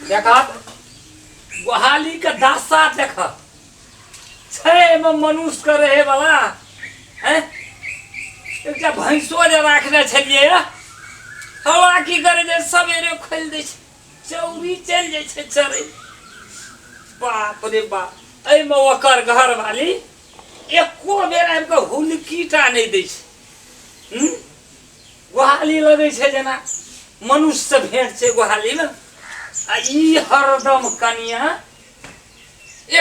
देखा गोहाली के दशा देख छै एहिमे मनुष्य के रहे वाला हैं एकटा भैंसो जे राखने छलियै हवा की करे छै सवेरे खोलि दै छै चौरी चलि जाइ छै चरै बाप रे बाप एहिमे ओकर घरवाली एको बेर आबि कऽ हुलकी टा नहि दै छै हूँ गोहाली लगै छै जेना मनुष्यसँ भेंट छै गोहालीमे आ ई हरदम कनिया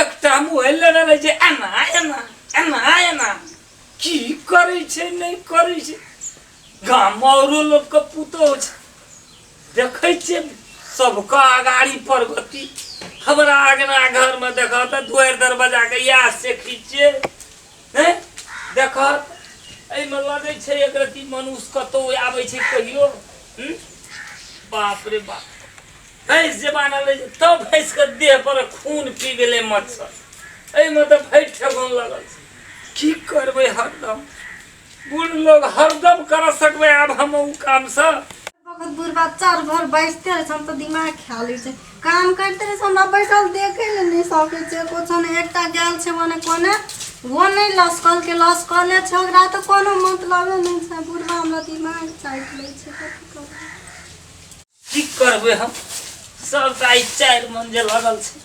एकटा मोबाइल लेने रहै छै एना एना एना एना की करै छै नहि करै छै गाममे औरो लोकके पुतोहु छै देखै छियै सबके अगाड़ी प्रगति हमरा अगना घरमे देखऽ तऽ दुआरि दरवाजाके इएह सेखी छियै हैं देखत एहिमे लगै छै एक रत्ती मनुष्य कतहु आबै छै कहियो हूँ? बाप रे बाप भैंस जे बान्हल रहै छै तब भैंसके देह पर खून पी गेलै मच्छर एहिमे तऽ भरि ठेहुन लगल छै की करबै हरदम बूढ़ लोग हरदम कर सकबै आब हम ओ कामसँ वक्त बुढ़बा चार भर बैसते रहै छै हम तऽ दिमाग खा लै छै काम करिते रहै छै हमरा बैठल देखै लए नहि सकै छै कुछो नहि एकटा गेल छै ओने कोने ओ नहि लसकल के लसकले छै ओकरा तऽ कोनो मतलबे नहि छै बुढ़बा हमरा दिमाग चाटि लै छै कथी करबै की करबै हम सबटा ई चारि मन जे लगल छै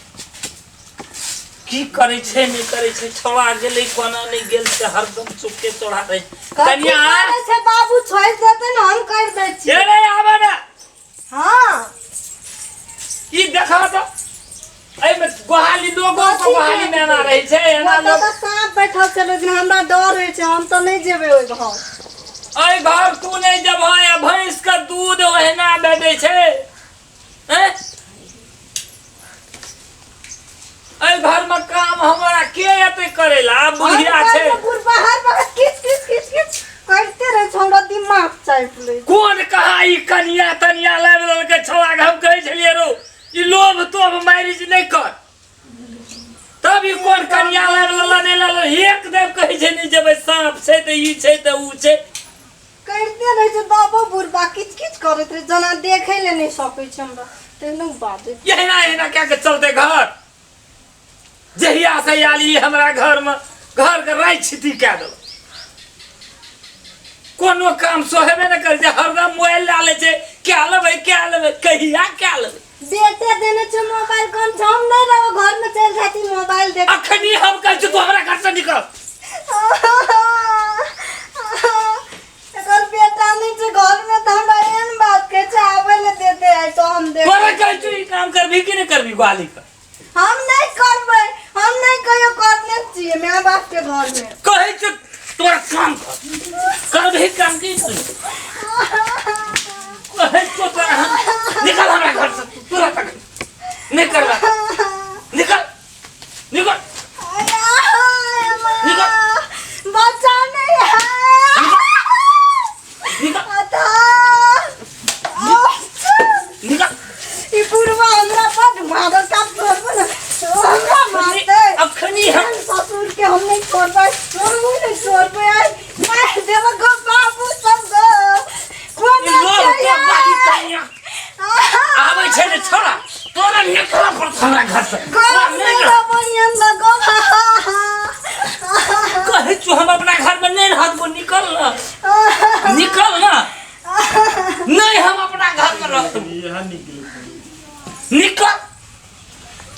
की करै छै नहि करै छै छौड़ा गेलै कोना नहि गेल छै हरदम चुपके चौड़ा रहै छै। कथी कनिया करै छै बाबू छोड़ि देतै ने हम करि दै छियै ए रे आबे ने हँ ई देखा तऽ एहिमे गोहाली लोगो के कथी गोहाली मे एना रहै छै एना ओतऽ लोग तऽ साँप बैठल छै लेकिन हमरा डर होइ छै हम तऽ नहि जेबै ओहि घर एहि घर तू नहि जेबह आ भैंस के दूध ओहिना दे दै छै हैं? एहि घर में काम हमरा के एते करे ला आब बुढ़िया छै बुढ़बा हर वक्त किच किच किच किच करते रहै छै हमरा दिमाग चापि लै छै। कोन कहा ई कनिया तनिया लाबि लेलकै छौड़ा के हम कहै छलियै रौ ई लोभ तोभ मैरिज नहि कर तब ई कोन कनिया लाबि लेला नहि लाबि एक देव कहै छै नहि जेबै साँप छै तऽ ई छै तऽ ऊ छै करिते रहै छै बाबो बुढ़बा किच किच करैत रहै जेना देखै लए नहि सकै छै हमरा तेहनो बाजै एहिना एहिना कए के चलते घर जहिया से आयल ई हमरा घरमे घरके राइ छिती कए देलक कोनो काम सोहेबे नहि करै छै हरदम मोबाइल लए लै छै कए लेबै कए लेबै कहिया कए लेबै बेटे देने छै मोबाइल कम छै हम नहि रहब घर में चलि जाती मोबाइल देख अखनी हम कहै छी तू हमरा घर से निकल एकर बेटा नहि छै घर में तऽ हमरा एहन बात कहै छै आबै लए देते आइ तो हम देख तोरा कहै छी ई काम करबी कि नहि करबी ग्वाली के हम नहि करबै हम नहि कहियो करने छियै माय बाप के घर में कहै छी तोरा काम कर करबी काम की करबी कहै छियौ तोरा हम निकल हमरा घर से तोरा तक नहि करबा निकल निकल निकल। बच्चा नहीं है निकल अतः निकल ई बुढ़वा हमरा बड मारल का छोड़बो ने हमरा मारतै अखनी हम ससुर के हम नहीं छोड़बै हमहूँ नहीं छोड़बै आइ मारि देलक गो बाबू सब गो कोना लोभ छै के बाली कनिया आबै छै ने छोड़ा तोरा निकलऽ पड़त हमरा घर से तोरा नहि रह- कहै छियौ हम अपना घर में नहि रहत निकल ना निकल ना नहीं हम अपना घर में रहतौ निकल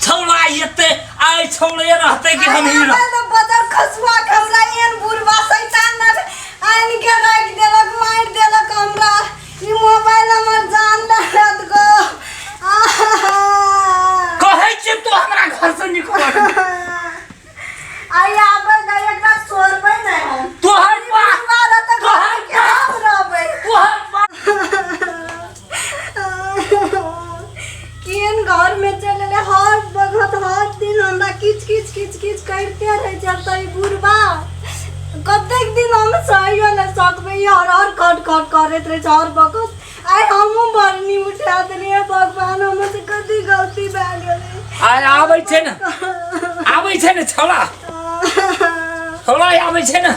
छौड़ा एते आइ छौड़े रहते कि हम ही रह बदर खसुआ के हमरा एहन बुढ़वा शैतान लग आनि के राखि देलक मारि देलक हमरा ई मोबाइल हमर जान लेलक गो कहै छियै तू हमरा घर से निकल आइ आबै ने एकरा छोड़बै नहि हम तोहर बाप बुढ़वा रहतै घर के हम रहबै तोहर बाप केहन घर में चल एलै हर वक्त हर दिन हमरा किच किच किच किच करिते रहै छै तऽ ई बुढ़बा कतेक दिन हम सहियो नहि सकबै ई हर हर खट खट करैत रहै छै हर वक्त आइ हमहूँ बरनी उठा देलियै भगवान हमर से कथी गलती भए गेलै आइ आबै छै ने आबै छै ने छौड़ा छौड़ा आबै छै ने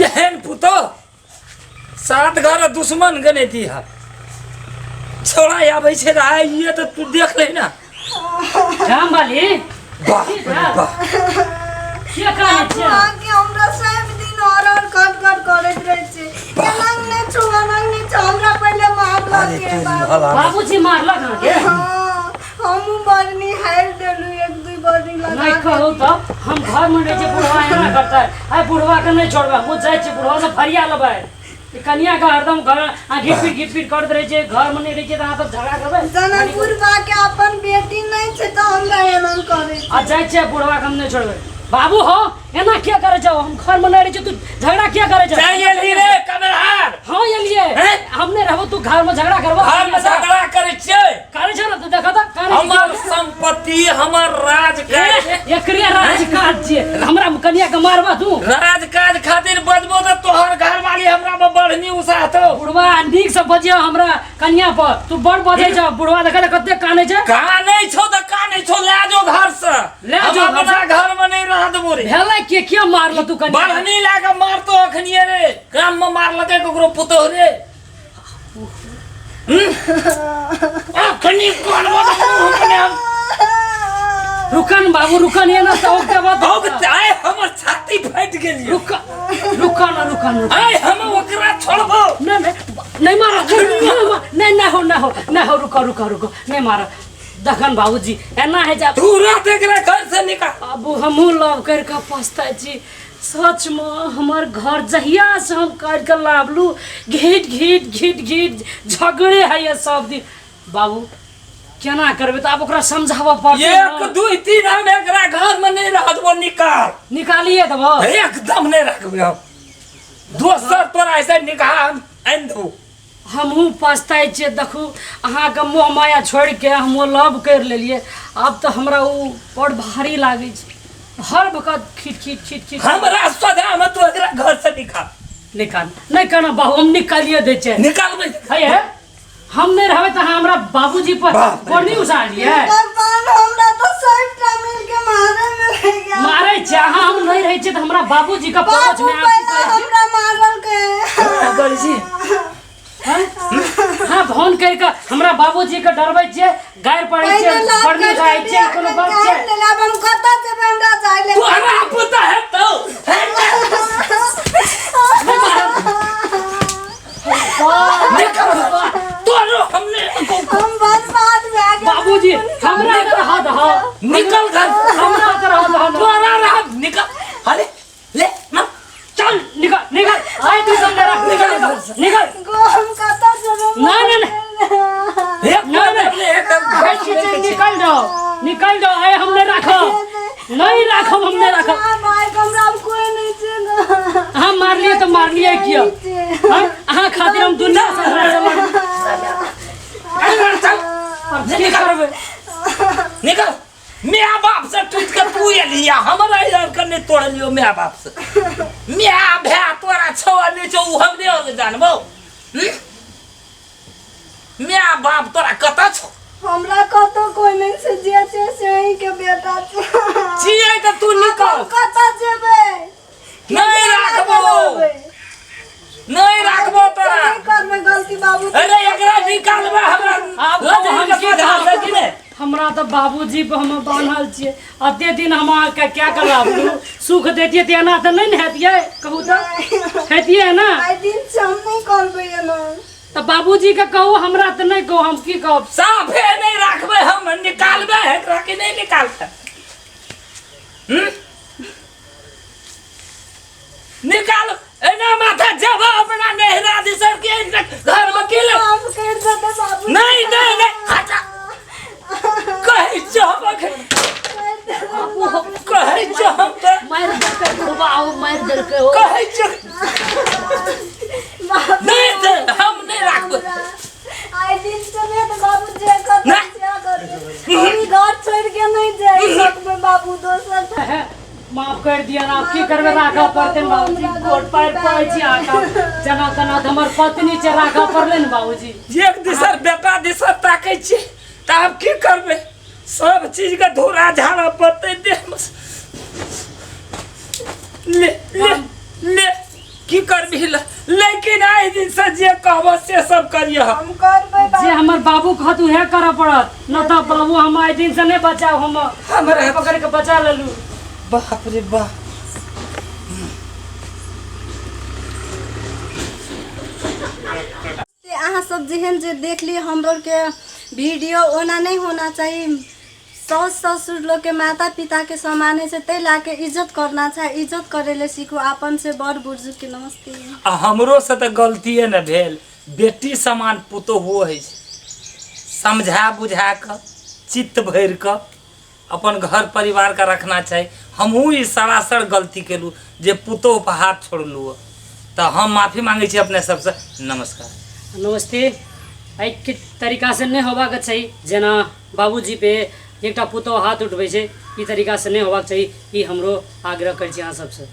एहन पुतोह सात घर दुश्मन के नहि दिह छौड़ा आबै छै तऽ आइए तऽ तू देख ले ना। राम बाली। बाप रे बाप। के कानै छियै? अहाँके हमरा सब दिन हर हर खट खट करैत रहै छै, एना नहि छौ, एना नहि छौ, हमरा पहिले मारलक। अरे के तोरी बाबू। भला। बाबूजी मारलक अहाँके? हाँ, हमहूँ बरनी हारि देलहुँ, एक दुई बरनी लगा। नहि कहू तऽ हम घरमे रहै छियै, बुढ़वा एना करतै? आइ बुढ़वाके नहि छोड़बै, हमहूँ जाइ छियै, बुढ़वा से फरिया लेबै। ई कनिया के हरदम घर आ घिट पीट घिट पीट करैत रहै छै, घरमे नहि रहै छै तऽ अहाँ सब झगड़ा करबै। जेना बुढ़बा के अपन बेटी नहि छै तऽ हमरा एना करै छै। आ जाइ छियै, बुढ़वाके हम नहि छोड़बै। बाबू हो, एना किया करै छौ? हम घरमे नहि रहै छियै, तू झगड़ा किया करै छौ? चलि एलही रे कमेरहार? हाँ, एलियै। हैं? हम नहि रहबो, तू घरमे झगड़ा करबो? घरमे झगड़ा करै छियै? करै छौ ने तू? देखऽ तऽ कानै छै। हमर संपत्ति, हमर राज काज। एकरे राज काज छियै, हमरा कनिया के मारबा तू? राज काज खातिर बजबो तऽ तोहर घरवाली हमरा में बढ़नी उसाहतो। बुढ़वा, नीक से बजियौ हमरा कनिया पर, तू बड़ बजै छ। बुढ़वा देखऽ तऽ कते कानै छै। कानै छौ तऽ कानै छौ, लए जो घर से। लए जो। हम घर से। अपना घर में नहीं रह देबो रे। भेलै के? किया मारल तू कनिया के? बढ़नी लए कऽ मारतो अखनिये रे, गाम में मारलकै ककरो पुतोह रे। अखनी करबो तऽ मुँह में हम रुकन बाबू, रुकन, एना से ओके बात। भोग आइ हमर छाती फाटि गेल यौ। रुक, रुकन, रुकन, रुकन। आइ हम ओकरा छोड़बो। नहीं नहीं, नहीं मारो, नहीं, नहीं हो, नहीं हो, नहीं हो, रुको रुको रुको, नहीं मारो। दखन बाबूजी, एना है जा। तुरंत एकरा घर से निकाल। बाबू, हमहूँ लव कर के पछताइ छी सचमे। हमर घर जहिया से हम कर के लाबलू, घीट घीट घीट घीट झगड़े है सब दिन। बाबू, केना करबै तऽ आब ओकरा समझाबऽ पड़तै एक ने। दू तीन, हम एकरा घर में नहीं रह देबो, निकाल। निकालिए देबो। एकदम नहीं रखबे हम। दोसर तोरा ऐसे निकाह हम आनि देबो। हमहूँ पछताइ छियै। देखू, अहाँके मोह माया छोड़िके हमहूँ लव करि लेलियै। आब तऽ हमरा ओ बड़ भारी लागै छै, हर वक्त खीट खीट खीट खीट। हमरा सोझा में तू एकरा घर से निकाल। निकाल नहि कहना बाबू, हम निकालिए दै छियै। निकालबै। है, हम नहि रहबै तऽ अहाँ हमरा बाबूजी पर बाप रे। बड़ नहि उसारलियै? भगवान, हमरा तऽ सबटा मिल के मारे में रहि गेल। मारै छै अहाँ? हम नहि रहै छियै तऽ हमरा बाबूजी के परोछ बाबू में आब की पहिले करै छी? हमरा मारल के। करै छी? हाँ? हाँ, फोन करि कऽ हमरा बाबूजी के डरबै छियै, गारि पड़ै छियै, पहिले लव बड़ कर नीक के होइ छै, बियाह कोनो कर बात के छै? आनि देले, आब हम कतऽ जेबै? हमरा जाइ ले। तोहरा पुता हेतौ। निकाल तोरो, हमने हम बर्बाद भए गेल। बाबूजी, हमरा के रह दहो। निकल घर। हमरा के रह दहो ने। तोरा रह, निकल। अरे ले ना। चल, निकल निकल, आइ तू सब रख, निकल निकल। गो, हम कतऽ जेबै? ना, ना, ना। एक ना, ना। ना। निकल जाओ, निकल जाओ, आइ हम नहीं राखब, नहीं राखब, हम नहीं राखब। भाई, हमरा आब कोई नहीं छै ने। अहाँ मारलियै तऽ मारलियै किया? हाँ? अहाँ खातिर हम दुनिया से हमरा से लड़- चल। की करबै? निकल। माय बाप से टूट के तू एलिया, हमरा इधर के नहीं तोड़लियो। माय बाप से माय भै तोरा छौ आ नहीं छौ उ हम नहीं जानबो। हम्म? माय बाप तोरा कतऽ छौ? हमरा कतौ कोई नहीं छै, जे छै से अहीं के बेटा छै। छियै तऽ तू निकल। हम कतऽ जेबै? नहीं राखबो, नहीं राखबो तोरा। नहीं करबै गलती बाबू। अरे एकरा निकालबे हमरा। आब लजनी हम के की सोझा से कि नहि? हमरा तऽ बाबूजी पर हम बान्हल छियै। अते दिन हम अहाँके क्या कराबू, सुख दैतियै तऽ एना तऽ नहि ने हेतियै? कहू तऽ, हेतियै ने? आइ दिन से हम नहीं करबै एना। तऽ बाबूजी के कहू, हमरा तऽ नहि कहू, हम की कहब? साफे नहीं राखबै हम। निकालबै एकरा कि नहीं निकालतै? हम्म? निकाल। एना माथा जब अपना नहिरा दिसर के घर में के ले। माफ कर देते बाबू। नहीं नहीं नहीं, हटा। कहै छौ हम अखन, कहै छौ हम तऽ। मारि देलकै बुढ़बा, ओ मारि देलकै ओ। कहै छौ नहीं दे, हम नहीं राखबै। आइ दिन से नहि तऽ बाबू जे करतै ना। से करतै, हम ई घर छोड़ि के नहि जाइ सकबै बाबू, दोसर है, माफ कर दिया ना, आब की करबै, राखऽ पड़तै ने बाबूजी। गोड़ पारि पड़ै छी अहाँके, जेना तेना तऽ हमर पत्नी छै, राखऽ पड़लै ने बाबूजी। एक दिसर बेटा दिसर ताकै छी तऽ आब की करबै? सब चीजके धूरा झाड़ऽ पड़तै देहमे। ले ले ले। की करबही लेकिन आइ दिन से जे कहबो से सब करियह। हम करबै। जे हमर बाबू कहत उहे करऽ पड़त, न तऽ बाबू हम आइ दिन से नहि बचाब। हम हमरा पकड़ के बचा लेलू। बाप रे बाप। से अहाँ सब जेहन जे देख ली हमरो के वीडियो, ओना नहीं होना चाहिए। सास ससुर लोग के माता पिता के समान है, ताहि ला के इज्जत करना चाही। इज्जत करे ले सीखू अपन से बड़ बुजुर्ग के। नमस्ते। आ हमरो से तऽ गलतिए ने भेल। बेटी समान पुतोहुओ होइ छै। समझा बुझा कऽ, चित्त भरि कऽ अपन घर परिवारके रखना चाही। हमहूँ ई सरासर गलती केलहुँ जे पुतोहु पर हाथ छोड़लहुँ, तऽ हम माफी मांगै छी अपने सबसँ। नमस्कार। नमस्ते। एहि तरीकासँ नहि होबाक चाही, जेना बाबूजी पे एकटा पुतोहु हाथ उठबै छै, ई तरीकासँ नहि होबाक चाही। ई हमरो आग्रह करै छी अहाँ सबसँ।